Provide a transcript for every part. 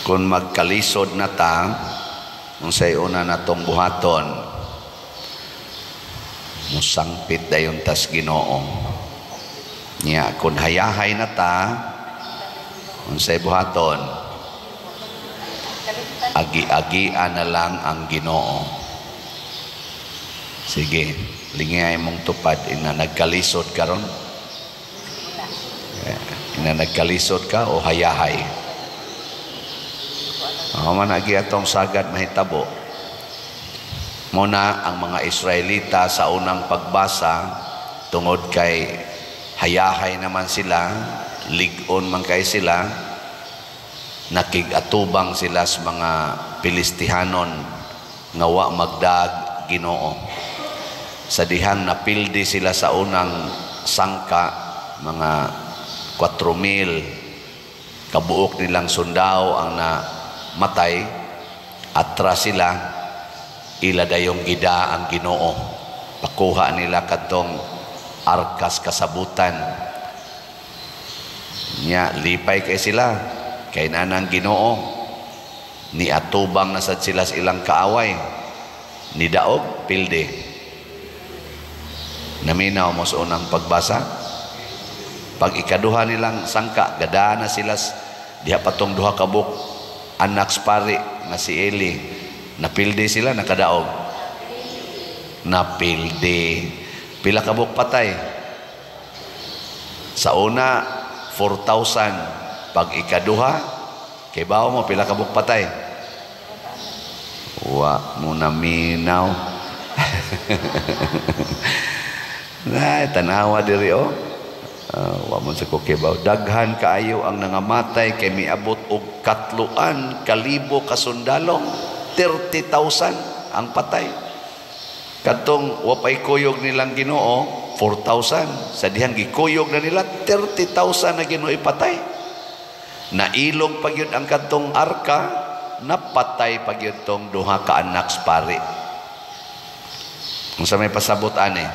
Kung magkalisod na ta, unsay una natong buhaton? Musangpit dayon tas Ginoo. Nya kung hayahay na ta, unsay buhaton? Agi-agian na lang ang Ginoo. Sige, lingay mong tupad ina nagkalisod karon. Ina nagkalisod ka o hayahay? Mao man agi atong sagad mahitabo. Muna ang mga Israelita sa unang pagbasa, tungod kay hayahay naman sila, lig-on man kay sila, nakig-atubang sila sa mga Pilistihanon nga wa magdag Ginoo. Sa dihang napildi sila sa unang sangka, mga 4,000 kabuok nilang sundao ang namatay, atras sila, ila dayong gida ang Ginoo. Pakuha nila kadtong arkas kasabutan. Nya lipay kay sila kay nanang Ginoo, ni atubang na sad sila sa ilang kaaway, ni daog pildi. Naminaw mo sa unang pagbasa? Pag ikaduha nilang sangka, gada na sila diha patong duha ka buok anak sa pari nga si Eli. Napildi sila, nakadaog. Napildi. Pila ka buok patay? Sa una, 4,000. Pag ikaduha, kay bawo mo, pila ka buok patay? Wa mo naminaw. Na, tanawa diri oh. Wa mo sa kukibaw. Daghan kaayo ang nangamatay kay miabot og 3,000 ka sundalo. 30,000 ang patay. Kadtong wa pay kuyog nilang Ginoo, 4,000. Sa dihang gikuyog na nila, 30,000 na Ginoo ipatay. Nailog pa gyud ang kadtong arka, napatay pa gyud tong duha ka anak sa pari. Unsa may pasabot ani?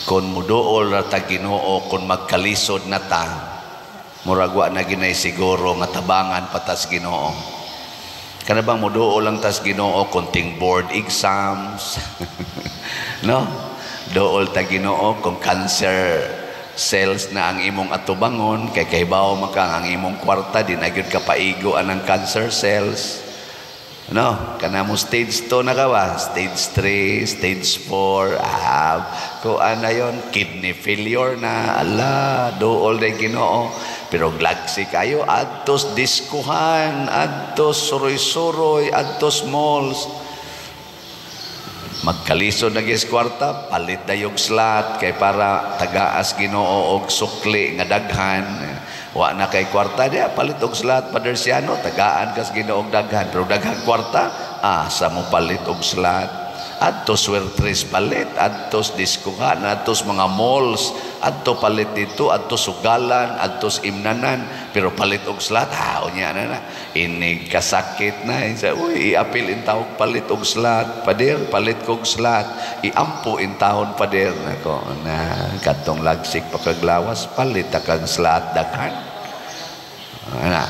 Kung muduol ra ta Ginoo, kung magkalisod na ta, murag wa na ginay siguro nga tabangan patas Ginoo. Kana bang muduol lang tas Ginoo konting board exams? No? Duol ta Ginoo kung cancer cells na ang imong atubangon, kay kahibaw man ka ang imong kwarta di na gyud ka paigo anang cancer cells. No, kana mo stage 2 na ka ba? Stage 3, stage 4, kuan na yon, kidney failure na, ala, duol day Ginoo. Pero glagsi kayo, adtos diskuhan, adtos suroy-suroy, adtos malls. Magkalisod na gis kwarta, palit na yung slot, kay para tagaas Ginoo og sukli nga daghan. Wa na kay kwarta diya, palit og slot, Pader Siano, tagaan kas Ginoo og daghan. Pero daghang kwarta, asa mo palit og slot? Adto swertres palit, adtos diskuhan, adtos mga malls, adto palit dito, adto sugalan, adtos imnanan, pero palit og slot, unya na na. Inig kasakit na, sa, uy, iapil in tawag palit og slot, pader, palit kog slot, iampo in taon pader, nako, na kadtong lagsik pakaglawas, palit akang slot daghan. Ana.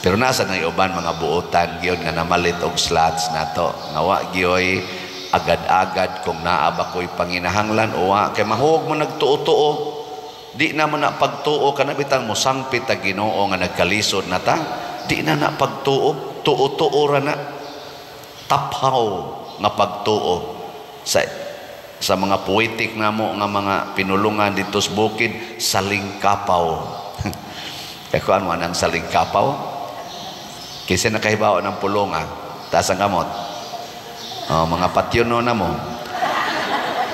Pero nasa na uban mga buotan gyud nga namalit og slots nato. Nga wa gyoy agad-agad kung naa ba ko'y panginahanglan o wa kay mahuog mo nagtuo-tuo. Di na mo na pagtuo kana bitang mo sangpit ta Ginoo nga nagkalisod na ta. Di na na pagtuo, tuo-tuo ra na. Taphaw nga pagtuo sa mga poetic namo nga mga pinulungan dito sa bukid, salingkapaw. Kaya kuan mo ang salingkapaw? Kaysa nakahibaw ng pulong, taas ang kamot. Oh, mga patyono na mo.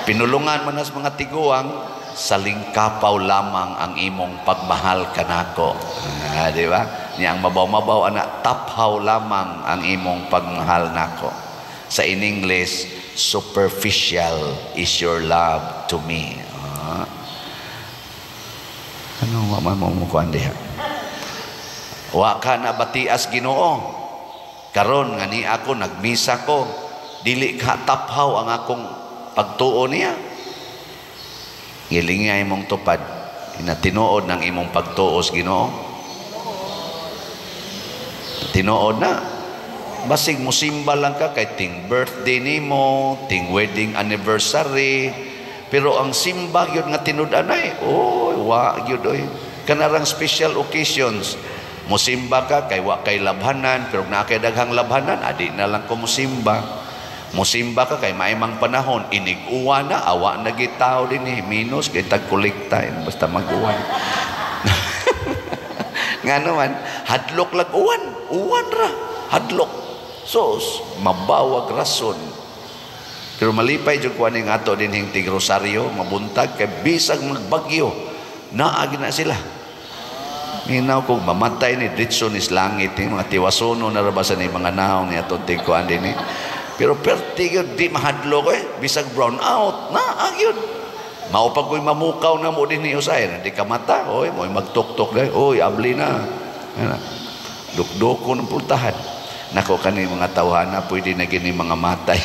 Pinulungan man as mga tiguang, salingkapaw lamang ang imong pagmahal kanako. Di ba? Niya ang mabaw-mabaw ana, taphaw lamang ang imong pagmahal nako. Sa in English, superficial is your love to me. Ano wa man mo mukuan diha? Wa ka na batias Ginoo. Karon nga ni ako nagmisa ko, dili ka taphaw ang akong pagtuo niya. Ngilingay mong tupad, ina tinuod ng imong pagtuo sa Ginoo. Tinuod na. Basig musimba lang ka kay ting birthday nimo, ting wedding anniversary, pero ang simba gyud nga tinud-anay, oy, wa gyud oy. Kanarang special occasions, musimba ka kay wa kay labhanan, pero naa kay daghang labhanan, adi na lang ko musimba. Musimba ka kay maimang panahon, inig-uwan na, awa na gitaw din eh, minus kay tagkolekta, basta mag-uwan. Nga naman, hadlok lag uwan, uwan ra, hadlok. Sos, mabawag rason. Pero malipay jud ko aning ato dinhing tig Rosario, mabuntag kay bisag magbagyo, naagi na sila. Minaw kung mamatay ni diretso ni langit ni mga tiwasono na ra ba sa ni mga naong ni atong tigkuan dinhi. Pero perti gyud di mahadlok eh, bisag brown out, naa gyud. Mao pa ko'y mamukaw na mo dinhi usay, di ka mata, oy, mo'y magtuktok dai, oy, abli na. Ana. Dukdoko ng pultahan. Nako kani mga tawhana pwede na gini mga matay.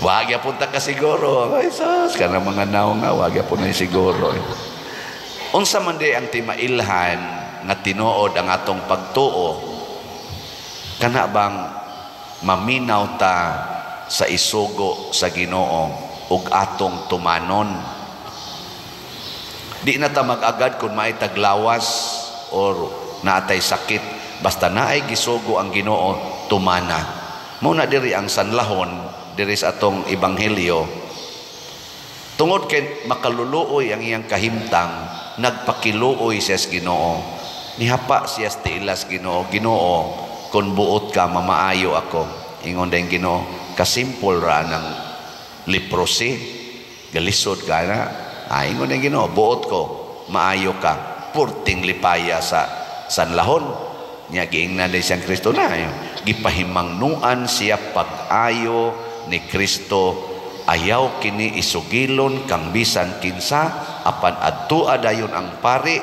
Wag yapon ta ka siguro. Ay sus, kana mga naong nga wag yapon na siguro. Unsa man di ang timailhan nga tinuod ang atong pagtuo, kana bang maminaw ta sa isugo sa Ginoo ug atong tumanon? Di na ta mag-agad kung maay taglawas or naatay sakit, basta naay gisugo ang Ginoo, tumana. Mao na diri ang sanlahon diri sa atong ebanghelyo, tungod kay makaluluoy ang iyang kahimtang, nagpakiluoy siya sa Ginoo, nihapa siya sa tiilas Ginoo. "Ginoo, kung buot ka, mamaayo ako." Ingon din Ginoo, "Kasimple ra ng leprosy, galisod ka na." Ah, ingon din Ginoo, "Buot ko, maayo ka." Purting lipaya sa sanlahon niya. Giingnan din siyang Kristo na gipahimangnuan siya pag-ayo ni Kristo. "Ayaw kini isugilon kang bisan kinsa, apan adtua dayon ang pari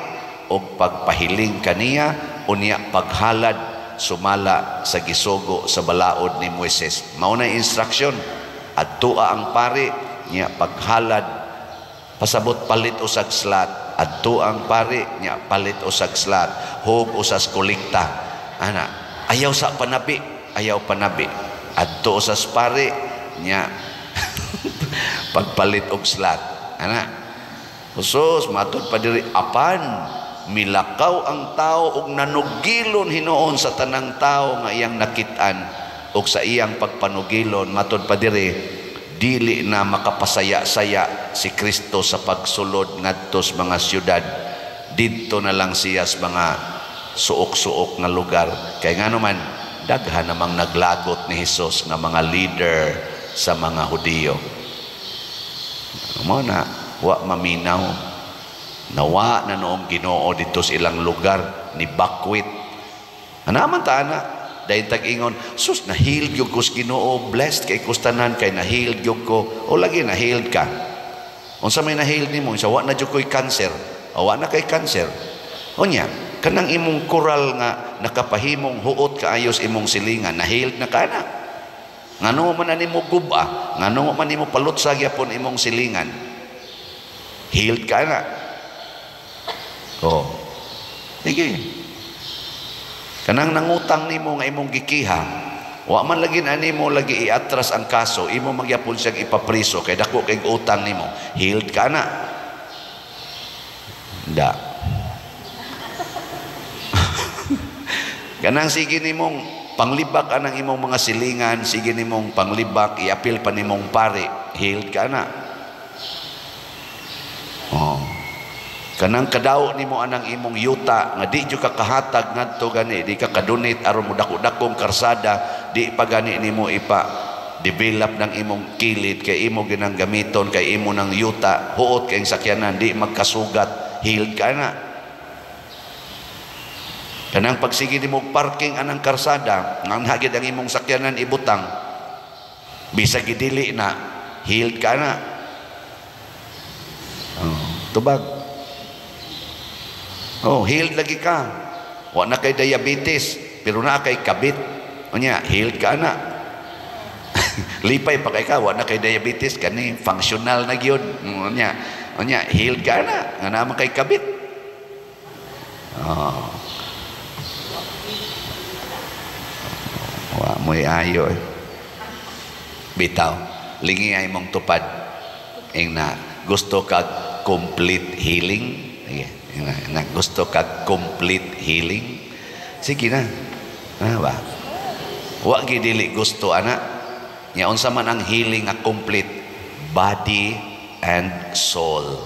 og pagpahiling kaniya, unya paghalad sumala sa gisugo sa balaod ni Moises." Mao na instruction, adtua ang pari nya paghalad, pasabot palit usag slat, adto ang pari nya palit usag slat, hug usas kolekta ana, ayaw sa panabi, ayaw panabi, adto usas pari nya pagpalit og slat ana. Husos, matud pa diri, apan milakaw ang tao og nanugilon hinuon sa tanang tao nga iyang nakit-an, og sa iyang pagpanugilon, matud pa diri, dili na makapasaya-saya si Kristo sa pagsulod ngadto sa mga syudad. Didto na lang siya sa mga suok-suok nga lugar, kay ngano man daghan namang naglagot ni Hesus nga mga leader sa mga Hudiyo. Mo na wa maminaw, nawa na noong Ginoo dito sa ilang lugar ni bakwit. Ana man ta ana dahil tag-ingon, "Sus, na-healed gyud ko sa Ginoo, blessed kay kustanan kay na-healed gyud ko." O lagi, na-healed ka. Unsa may na-healed nimo? Sa wa na jud ko'y cancer. O wa na kay cancer. Unya, kanang imong koral nga nakapahimong huot kaayos imong silingan, na-healed na ka na? Ngano man na nimo guba? Ngano man nimo palutsa gyapon imong silingan? Healed ka na? Oh. Sige. Kanang nangutang nimo nga imong gikiha, wa man lagi na nimo lagi iatras ang kaso, imo magyapon siyang ipapriso kay dako kay utang nimo. Healed ka na? Da. Kanang sige nimong panglibak anang imong mga silingan, sige nimong panglibak, iapil pa nimong pare, healed ka na? Oh. Kanang kadaw nimo anang imong yuta nga di jud ka kahatag ngadto gani, di ka kadunit aron mo dako-dakong karsada, di pa gani nimo ipa develop ng imong kilid kay imo ginang gamiton kay imo nang yuta, huot kay sakyanan, di magkasugat, healed ka na? Kanang pagsige nimo parking anang karsada, nang hagid ang imong sakyanan ibutang, bisag gidili na, healed ka na? Oh, tubag. Oh, healed lagi ka. Wa na kay diabetes, pero naa kay kabit. Unya, healed ka na? Lipay pa kay ka, wa na kay diabetes, kani functional na gyud. Unya, unya, healed ka na? Nga naa man kay kabit. Oh. Wa mo'y ayo eh. Bitaw, lingi ay mong tupad. Ing na gusto kag complete healing. Sige, ing na gusto kag complete healing. Sige na. Ah, ba? Wa gi dili gusto ana. Nya unsa man ang healing nga complete? Body and soul.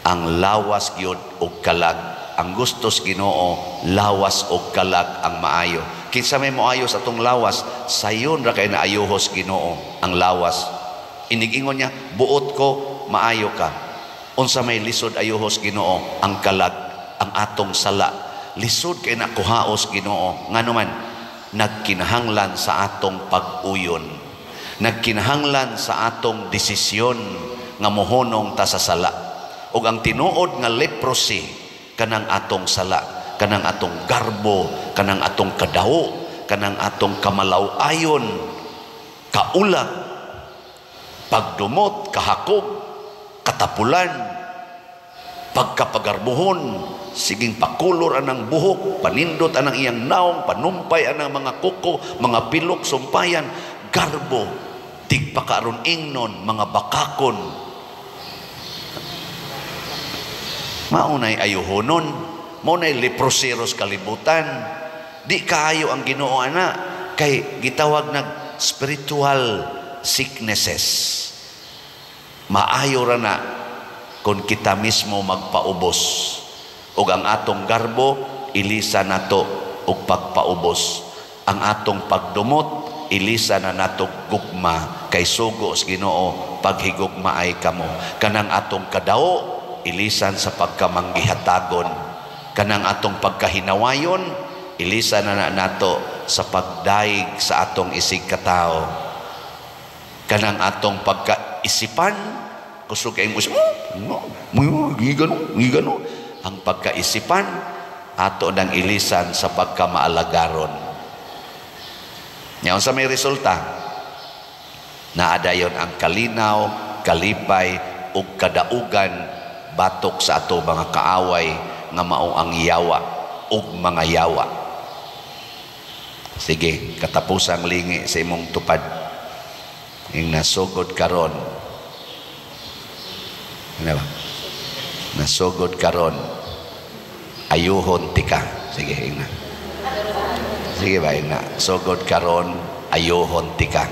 Ang lawas gyud ug kalag. Ang gustos Ginoo, lawas ug kalag ang maayo. Kinsa may moayo sa atong lawas, sayon ra kay naayuhos Ginoo ang lawas. Inigingon niya, buot ko, maayo ka. Unsa may lisod ayuhos Ginoo ang kalag, ang atong sala. Lisod kay nakuhaos Ginoo. Ngano man, nagkinahanglan sa atong pag-uyon. Nagkinahanglan sa atong desisyon nga mohunong ta sa sala. Ug ang tinuod nga leprosy kanang atong sala, kanang atong garbo, kanang atong kadawo, kanang atong kamalaw-ayon, kaulag, pagdumot, kahakog, katapulan, pagkapagarbuhon, siging pakulor anang buhok, panindot anang iyang naong, panumpay anang mga kuko, mga pilok, sumpayan, garbo, tigpakaron ingnon, mga bakakon. Maunay ayuhonon, maunay leproseros kalibutan. Di kaayo ang Ginoo ana kay gitawag nag spiritual sicknesses. Maayo ra na kung kita mismo magpaubos ug ang atong garbo ilisa nato og pagpaubos. Ang atong pagdumot ilisa na nato gugma kay sugo sa Ginoo paghigugma ay kamo. Kanang atong kadao ilisan sa pagkamanggihatagon. Kanang atong pagkahinawayon ilisan na nato sa pagdaig sa atong isig katao. Kanang atong pagkaisipan, kusog kay mo, gigano. Ang pagkaisipan ato nang ilisan sa pagkamaalagaron. Nya unsa may resulta? Naadayon ang kalinaw, kalipay ug kadaugan batok sa ato mga kaaway nga mao ang yawa ug mga yawa. Sige, katapusang lingi sa imong tupad. Ing nasugod karon. Ano ba? Nasugod karon. Ayuhon tika. Sige, ing na. Sige ba, ing na. Sugod karon, ayuhon tika.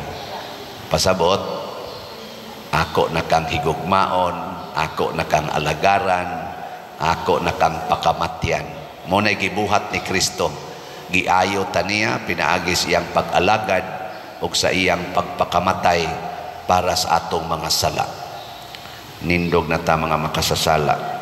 Pasabot, ako na kang higugmaon, ako na kang alagaran, ako na kang pakamatyan. Mo na gibuhat ni Kristo. Giayo ta niya, pinaagis iyang pag-alagad ug sa iyang pagpakamatay para sa atong mga sala. Nindog na ta mga makasasala.